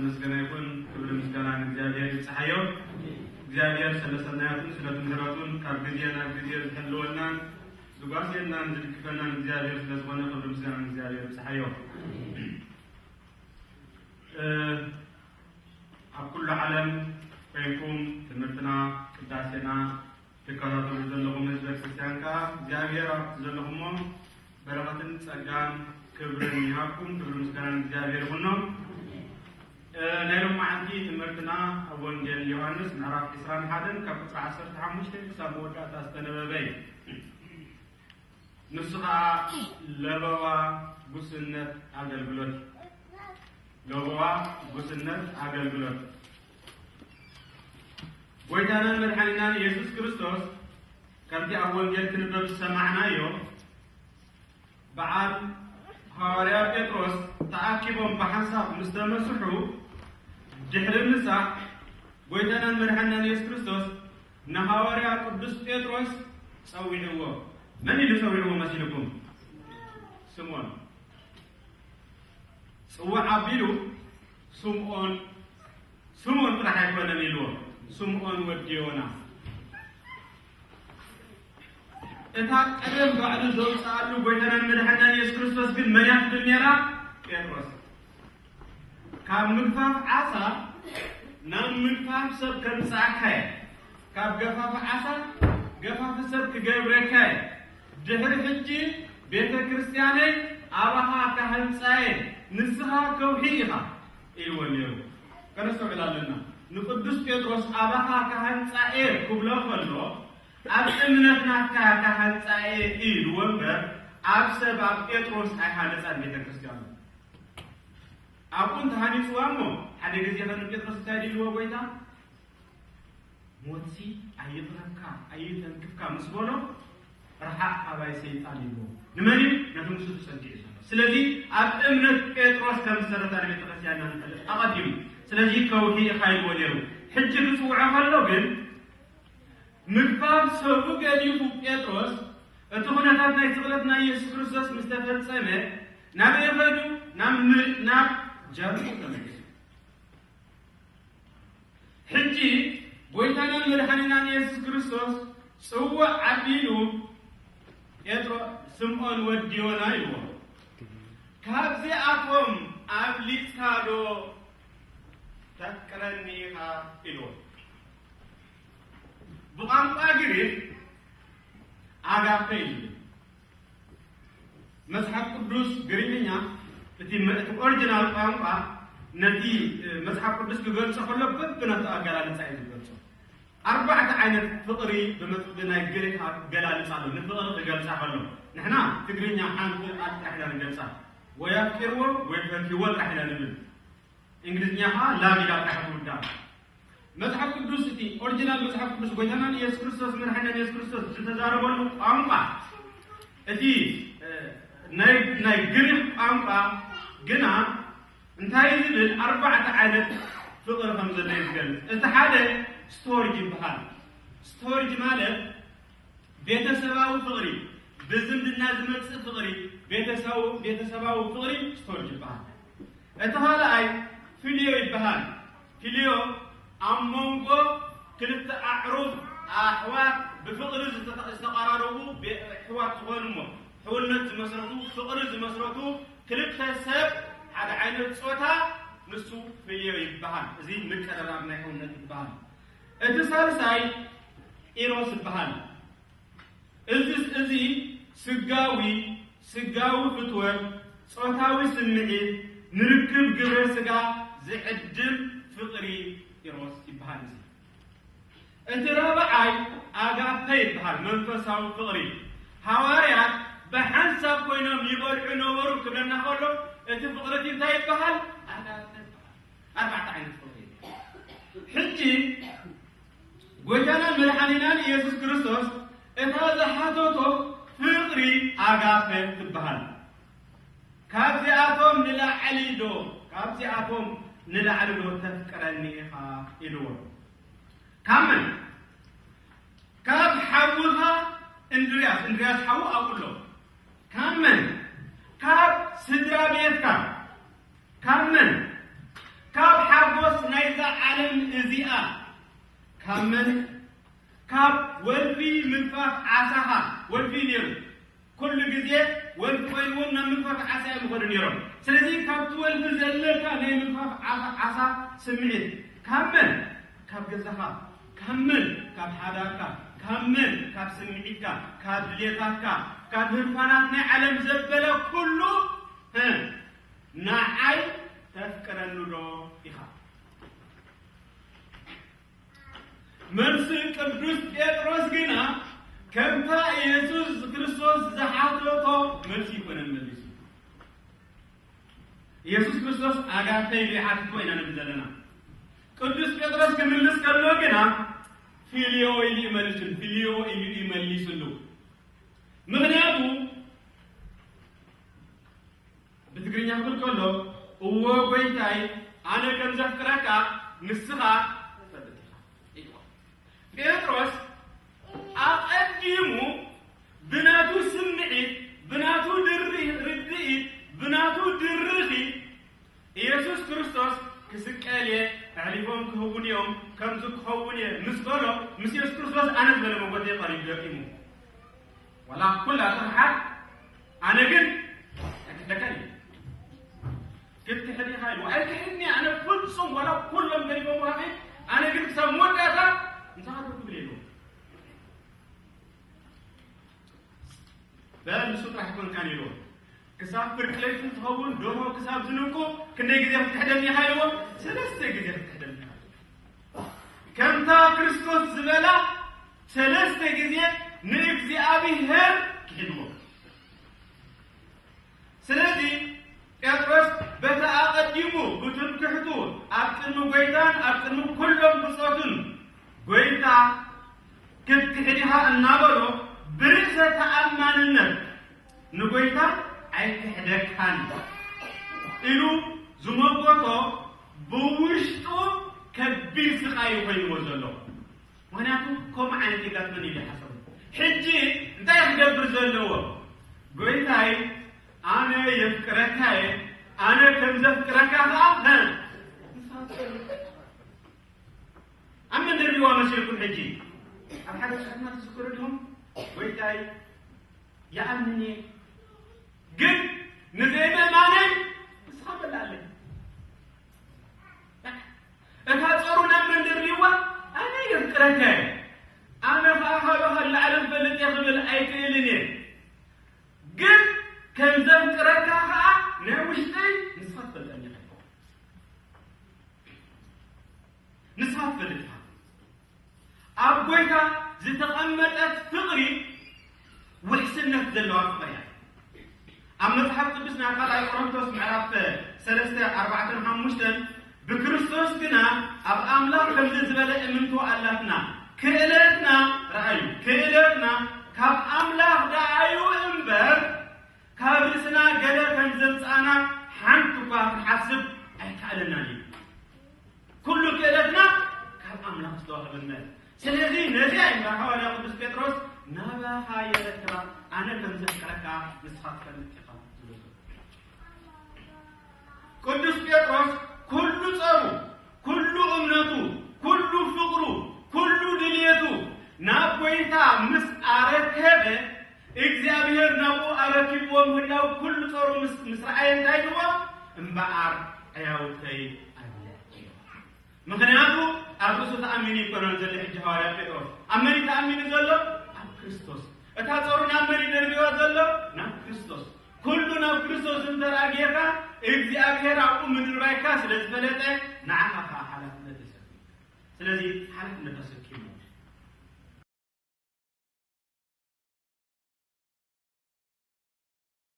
ምስጋና ይኹን፣ ክብሪ ምስጋና ንእግዚኣብሔር ይብጽሓዮ። እግዚኣብሔር ስለ ሰናያቱን ስለ ምሕረቱን ካብ ግዜ ናብ ግዜ ዝሕልወናን ዝጓስየናን ዝድግፈናን እግዚኣብሔር ስለ ዝኾነ ክብሪ ምስጋና ንእግዚኣብሔር ይብጽሓዮ። እ፣ ኣብ ኩሉ ዓለም ኮይንኩም ትምህርትና ቅዳሴና ትከታተሉ ዘለኹም ህዝበ ክርስቲያን ከኣ እግዚኣብሔር ኣብቲ ዘለኹሞ በረኸትን ጸጋን ክብርን ይሃብኩም። ክብሪ ምስጋና ንእግዚኣብሔር ይኹኖ። እ፣ ናይ ሎማዓንቲ ትምህርትና ኣብ ወንጌል ዮሃንስ ምዕራፍ ዕስራን ሓደን ካብ ቁጽሪ ዓሰርተ ሓሙሽተ ክሳብ መወዳእታ ዝተነበበ እዩ። ንሱ ኸኣ ለበዋ ጉስነት ኣገልግሎት እዩ። ለበዋ ጉስነት ኣገልግሎት። ጎይታናን መድሓኒናን የሱስ ክርስቶስ ከምቲ ኣብ ወንጌል ክንበብ ዝሰማዕናዮ በዓል ሃዋርያ ጴጥሮስ ተኣኪቦም ብሓንሳብ ምስ ተመስሑ ድሕሪ ምሳሕ ጎይታናን መድሓኒናን የሱስ ክርስቶስ ንሃዋርያ ቅዱስ ጴጥሮስ ጸዊዕዎ። መን ኢሉ ጸዊዕዎ መሲልኩም? ስምዖን። ጽዋዕ ኣቢሉ ስምዖን፣ ስምዖን ጥራሕ ኣይኮነን ኢልዎ፣ ስምዖን ወዲ ዮና። እታ ቀደም ባዕሉ ዘውፅኣሉ ጎይታናን መድሓኒናን የሱስ ክርስቶስ ግን መን እያ ትብል ነይራ? ጴጥሮስ። ካብ ምግፋፍ ዓሳ ናብ ምግፋፍ ሰብ ከምፅኣካ እየ፣ ካብ ገፋፊ ዓሳ ገፋፊ ሰብ ክገብረካ እየ። ድሕሪ ሕጂ ቤተ ክርስቲያነይ ኣባኻ ካህንፃ እየ፣ ንስኻ ከውሒ ኢኻ ኢልዎ ነይሩ። ከነስተውዕል ኣለና። ንቅዱስ ጴጥሮስ ኣባኻ ካህንፃ እየ ክብሎ ከሎ ኣብ እምነት ናትካ ካህንፃ እየ ኢልዎ እምበር ኣብ ሰብ ኣብ ጴጥሮስ ኣይሃነፃን ቤተ ክርስቲያኑ። ኣብኡ እንተሃኒፅዋ እሞ ሓደ ግዜ ከ ንጴጥሮስ እንታይ ኢልዎ ጎይታ? ሞትሲ ኣይቕረብካ ኣይተንክፍካ ምስ በሎ ርሓቕ ካባይ ሰይጣን ኢልዎ። ንመን እዩ? ነቲ ምስኡ ተጸጊዑ ዘሎ። ስለዚ ኣብ እምነት ጴጥሮስ ከም ዝሰረታ ንቤተ ክርስቲያንና ንፈልጥ ኣቐዲሙ። ስለዚ ከውሒ ኢኻ ኢልዎ ነይሩ። ሕጂ ክጽውዖ ከሎ ግን ምግባር ሰብኡ ገዲፉ ጴጥሮስ እቲ ኩነታት ናይ ስቕለት ናይ የሱስ ክርስቶስ ምስ ተፈጸመ ናበይ ኸዱ? ናብ ም-፣ ናብ ጃርቱ ተመሊሱ። ሕጂ ጎይታናን መድሓኒናን የሱስ ክርስቶስ ጽዋዕ ዓቢሉ ጴጥሮ-፣ ስምዖን ወዲ ዮና ኢልዎ፣ ካብዚኣቶም ኣብሊጽካ ዶ ተፍቅረኒ ኢኻ? ኢልዎ። ብቋንቋ ግሪክ ኣጋፔ እዩ። መጽሓፍ ቅዱስ ግሪክኛ፣ እቲ መ-፣ እቲ ኦሪጂናል ቋንቋ ነቲ፣ እ፣ መጽሓፍ ቅዱስ ክገልጾ ከሎ በብናቱ ኣገላልጻ እዩ ዝገልጾ። ኣርባዕተ ዓይነት ፍቕሪ ብመጽ-፣ ብናይ ግሪክ ኣገላልጻ ኣሎ፣ ንፍቕሪ ክገልጻ ከሎ። ንሕና ትግርኛ ሓንቲ ቃል ጥራሕ ኢና ንገልጻ። ወይ ኣፍቂርዎ ወይ ፈትይዎ ጥራሕ ኢና ንብል። እንግሊዝኛ ኸዓ ላቭ ኢላ ጥራሕ ትውዳእ። መጽሓፍ ቅዱስ፣ እቲ ኦሪጂናል መጽሓፍ ቅዱስ ጎይታና ንየሱስ ክርስቶስ መድሓኒና ንየሱስ ክርስቶስ ዝተዛረበሉ ቋንቋ፣ እቲ፣ እ፣ ናይ፣ ናይ ግሪክ ቋንቋ ግና እንታይ ዝብል ኣርባዕተ ዓይነት ፍቕሪ ከም ዘሎ እዩ ዝገልጽ። እቲ ሓደ ስቶርጅ ይበሃል። ስቶርጅ ማለት ቤተሰባዊ ፍቕሪ፣ ብዝምድና ዝመጽእ ፍቕሪ፣ ቤተሰቡ-፣ ቤተሰባዊ ፍቕሪ ስቶርጅ ይበሃል። እቲ ካልኣይ ፊልዮ ይበሃል። ፊልዮ ኣብ መንጎ ክልተ ኣዕሩኽ ኣሕዋት ብፍቕሪ ዝተተ-፣ ዝተቐራረቡ ቤ-፣ ኣሕዋት ዝኾኑ እሞ ሕውነት ዝመስረቱ፣ ፍቕሪ ዝመስረቱ ክልተ ሰብ ሓደ ዓይነት ጾታ ንሱ ፊልዮ ይበሃል። እዚ ምቅርራብ ናይ ሕውነት ይበሃል። እቲ ሳልሳይ ኢሮስ ይበሃል። እዚ፣ እዚ ስጋዊ፣ ስጋዊ ፍትወት፣ ጾታዊ ስምዒት፣ ንርክብ ግብረ ስጋ ዝዕድም ፍቕሪ ኢሮስ ይበሃል። እዚ እቲ ራብዓይ ኣጋፔ ይበሃል፣ መንፈሳዊ ፍቕሪ። ሃዋርያት ብሓንሳብ ኮይኖም ይበልዑ ነበሩ ክብለና ከሎ እቲ ፍቕሪ እቲ እንታይ ይበሃል? ኣጋፔ ይበሃል። ኣርባዕተ ዓይነት ፍቕሪ። ሕጂ ጎይታናን መድሓኒናን ኢየሱስ ክርስቶስ እታ ዝሓተቶ ፍቕሪ ኣጋፔ ትበሃል። ካብዚኣቶም ንላዕሊ ዶ፣ ካብዚኣቶም ንላዕሊ ዶ ተፍቅረኒ ኢኻ? ኢልዎ። ካብ መን? ካብ ሓውኻ እንድርያስ፣ እንድርያስ ሓዉ ኣብኡ ኣሎ። ካብ መን? ካብ ስድራ ቤትካ። ካብ መን? ካብ እዚኣ ካብ መን? ካብ ወልፊ ምግፋፍ ዓሳኻ። ወልፊ ነይሩ። ኩሉ ግዜ ወልፊ ኮይንዎም ናብ ምግፋፍ ዓሳ እዮም ይኸዱ ነይሮም። ስለዚ ካብቲ ወልፊ ዘለካ ናይ ምግፋፍ ዓሳ፣ ዓሳ ስምዒት ካብ መን? ካብ ገዛኻ። ካብ መን? ካብ ሓዳርካ። ካብ መን? ካብ ስምዒትካ፣ ካብ ድሌታትካ፣ ካብ ህርፋናት ናይ ዓለም ዘበለ ኩሉ፣ እ፣ ንዓይ ተፍቅረኒ ዶ ኢኻ? መልሲ ቅዱስ ጴጥሮስ ግና ከምታ ኢየሱስ ክርስቶስ ዝሓተቶ መልሲ ይኮነን መሊሱ። ኢየሱስ ክርስቶስ ኣጋፔ ኢሉ ይሓትቶ ኢና ንብል ዘለና። ቅዱስ ጴጥሮስ ክምልስ ከሎ ግና ፊልዮ ኢሉ ይመልስሉ፣ ፊልዮ ኢሉ ይመሊስሉ። ምኽንያቱ ብትግርኛ ክብል ከሎ፣ "እዎ ጎይታይ፣ ኣነ ከም ዘፍቅረካ ንስኻ ትፈልጥ ኢኻ" ኢልዎ። ጴጥሮስ ኣቐዲሙ ብናቱ ስምዒት፣ ብናቱ ድሪ-፣ ርድኢት፣ ብናቱ ድርኺ ኢየሱስ ክርስቶስ ክስቀል እየ፣ ኣሕሊፎም ክህቡን እዮም፣ ከምዚ ክኸውን እየ ምስ በሎ፣ ምስ ኢየሱስ ክርስቶስ ኣነ ዝበለ መጎተ እዩ ቀሪቡ ገጢሙ። ዋላ ኩላ ትርሓቅ፣ ኣነ ግን ኣይክሕደካን እየ። ክትክሕድ ኢኻ ኢሉ፣ ኣይክሕድኒ፣ ኣነ ፍጹም፣ ዋላ ኩሎም ገዲፎም ሃበይ፣ ኣነ ግን ክሳብ መወዳእታ ምሳኻ ደው ክብል የለዎ። በል ንሱ ጥራሕ ኣይኮንካን ኢሉ። ክሳብ ፍርቂ ለይቲ ትኸውን፣ ደርሆ ክሳብ ዝንቁ ክንደይ ግዜ ክትክሕደኒ ኢኻ ኢልዎ? ሰለስተ ግዜ ክትክሕደኒ ኢኻ። ከምታ ክርስቶስ ዝበላ ሰለስተ ግዜ ንእግዚኣብሔር ክሒድዎ። ስለዚ ጴጥሮስ በቲ ኣቐዲሙ ብትምክሕቱ ኣብ ቅድሚ ጎይታን ኣብ ቅድሚ ኩሎም ብጾቱን ጎይታ ክትክሕድ ኢኻ እናበሎ ብርእሰ ተኣማንነት ንጎይታ ኣይክሕደካን ኢሉ ዝመጎቶ ብውሽጡ ከቢድ ስቓይ ኮይንዎ ዘሎ። ምኽንያቱ ከምኡ ዓይነት የጋጥመኒ ኢሉ ይሓሰቡ። ሕጂ እንታይ ክገብር ዘለዎ? ጎይታይ ኣነ የፍቅረካ እየ፣ ኣነ ከም ዘፍቅረካ ኸዓ እ፣ ንስኻ ትፈልጥ። ኣብ መን ደርቢዋ መሲልኩም ሕጂ? ኣብ ሓደ ሻትና ትዝክሩ ዲኹም? ጎይታይ ይኣምን እየ፣ ግን ንዘይምእማነይ ንስኻ በልዓለይ። እታ ጾሩ ናብ መን ደርቢዋ? ኣነ የፍቅረካ እየ፣ ኣነ ኸዓ ካባኻ ንላዕሊ ክፈልጥ እየ ክብል ኣይክእልን እየ። ግን ከም ዘፍቅረካ ኸዓ ናይ ውሽጠይ ንስኻ ትፈልጠኒ ኢኻ። ንስኻ ትፈልጥ ኢኻ። ኣብ ጎይታ ዝተቐመጠት ፍቕሪ ውሕስነት ዘለዋ ፍቕሪ እያ። ኣብ መጽሓፍ ቅዱስና ካልኣይ ቆሮንቶስ ምዕራፍ ሰለስተ፣ ኣርባዕተን ሓሙሽተን፣ "ብክርስቶስ ግና ኣብ ኣምላኽ ከምዚ ዝበለ እምንቶ ኣላትና፣ ክእለትና"፣ ረኣዩ፣ "ክእለትና ካብ ኣምላኽ ደኣ እዩ እምበር፣ ካብ ርእስና ገለ ከም ዘምጻእና ሓንቲ እኳ ክንሓስብ ኣይከኣለናን እዩ። ኩሉ ክእለትና ካብ ኣምላኽ ዝተዋህበና እዩ። ስለዚ ነዚኣ እዩ ሃዋርያ ቅዱስ ጴጥሮስ ናባኻ የረክባ፣ ኣነ ከም ዘፍቅረካ ንስኻ ትፈልጥ ኢኻ" ዝብል ዘሎ። ቅዱስ ጴጥሮስ ኩሉ ጸሩ፣ ኩሉ እምነቱ፣ ኩሉ ፍቕሩ፣ ኩሉ ድልየቱ ናብ ጎይታ ምስ ኣረከበ፣ እግዚኣብሔር ናብኡ ኣረኪብዎ ምህላው ኩሉ ጸሩ ምስ፣ ምስ ረኣየ እንታይ ኢልዎ? "እምበኣር ሕያውተይ ኣለ" ኢልዎ። ምኽንያቱ ኣብ ርእሱ ተኣሚኑ ኣይኮነን ዘሎ ሕጂ ሃዋርያ ጴጥሮስ። ኣብ መን እዩ ተኣሚኑ ዘሎ? ኣብ ክርስቶስ። እታ ጸሩ ናብ መን እዩ ደርቢዋ ዘሎ? ናብ ክርስቶስ። ኩሉ ናብ ክርስቶስ እንተ ደኣ ጌርካ፣ እግዚኣብሔር ኣብኡ ምድርባይካ ስለ ዝፈለጠ፣ ንዓኻ ከኣ ሓላፍነት ይሰዱ። ስለዚ ሓላፍነት ወስድ።